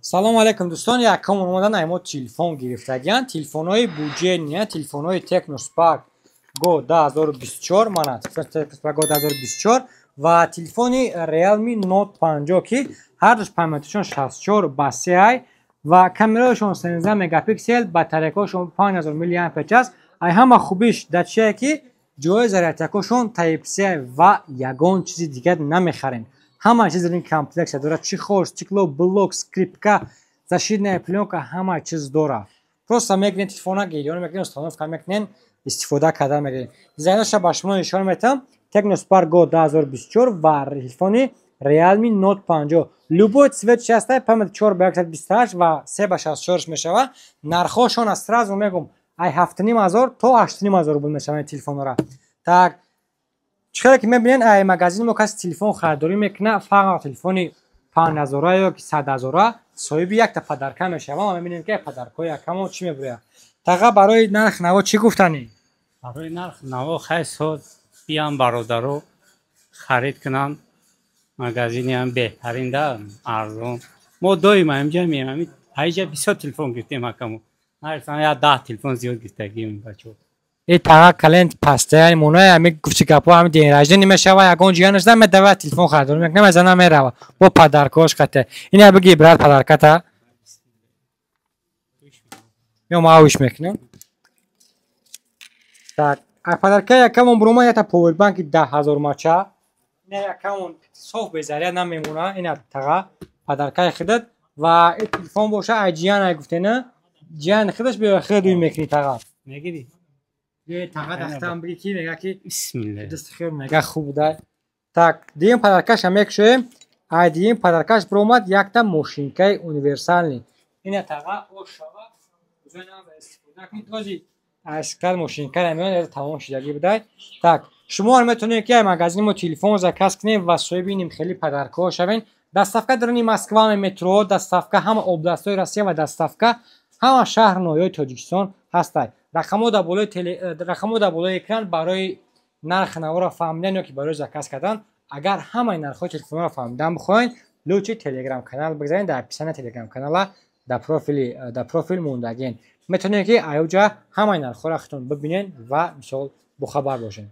Салому алейкум, дӯстон. Якум омадан ай мо телефон гирифтагиян. Телефонҳои буҷетния, телефонҳои Tecno Spark Go 2024, мана Tecno Spark Go 2024 ва телефони Realme Note 50, ки ҳардуш памяташон 64 ба 3 ай ва камераашон 13 мегапиксел, батарейкаашон 5000 мАч. Ай ҳама хубиш дар чие, ки ҷои зарядкашон Type-C ва ягон чизи дигар намехарем. Ҳама чиз дар ин комплекция дорад: чехол, стекло, блок, скрепка, защитная плёнка, ҳама чиз дорад. Просто мегирен телефона, гирён мекунен, установка мекунен, истифода карда мегирен. Дизайнаша ба шумо нишон метам: Tecno Spark Go 2024 ва телефони Realme Note 50. Любой цвет ҳаста, память 4 ба 128 ва 3 ба 64 мешава. Нархҳошон аз сразу мегум, ай 7,5 ҳазор то 8,5 ҳазор рубл мешаванд телефонора. Так, чӣ хеле ки мебинед, ай магазини мо каси телефон харидорӣ мекунад, фарқ телефони 5 ҳазора ё ки 100 ҳазора, соҳиби якта подарка мешава. Ма мебинем, ки подаркҳои якамо чӣ мебуряд. Таға, барои нарх наво чӣ гуфтанӣ? Барои нарх наво хай соз биям, бародаро харид кунанд. Магазиниам беҳтарин да, арзон. Мо доим ҳамҷа меем, ҳайҷа бисёр телефон гирифтем, акамо я 10 телефон зиёд гирифтагим, бачо. И таға калент пастаяни монаи ами гуфти гапо, ами день рождения мешава, ягон ҷия нашда, медава, телефон харидорӣ мекунам, мезана, мерава бо подаркош қате. Ина биги, брат, подарката ё ма авиш мекунем. Так, а подарка якамон бурома ята повербанки 10 000 мача. Ина якамон соф безаряд намемона. Ина, таға, подаркаи худат ва и телефон боша, ай ҷиян ай гуфтена, ҷиян худаш биё, худ уй мекунӣ, таға. Мегирӣ? Таға, дастам биги, ки мега, ки бисмилла. Дасти хел мега, хуб будай. Так, дуюм подаркаша мекушоем. Ай дуюм подаркаш биромад якта мошинкаи универсальный. Ина, таға, ошава истифода кунед. Ози аскар мошинкара меояд, тамом шудагӣ будай. Так, шумо метавонед, ки ай магазини мо телефон заказ кунед ва соҳиби нимхели подаркаҳо шавед. Доставка даруни Москва, метро, доставка ҳама областҳои Россия ва доставка ҳама шаҳр ноҳияҳои Тоҷикистон ҳастад. Рақамҳо дар болои экран барои нархи наворо фаҳмидан ё ки барои заказ кардан. Агар ҳамаи нархҳои телефонро фаҳмидан бихоҳед, лучше телеграм канал бигзаред. Дар описания телеграм канала дар профил мондагин, метавонед, ки аёҷа ҳамаи нархҳоро худтон бибинед ва мисол бохабар бошед.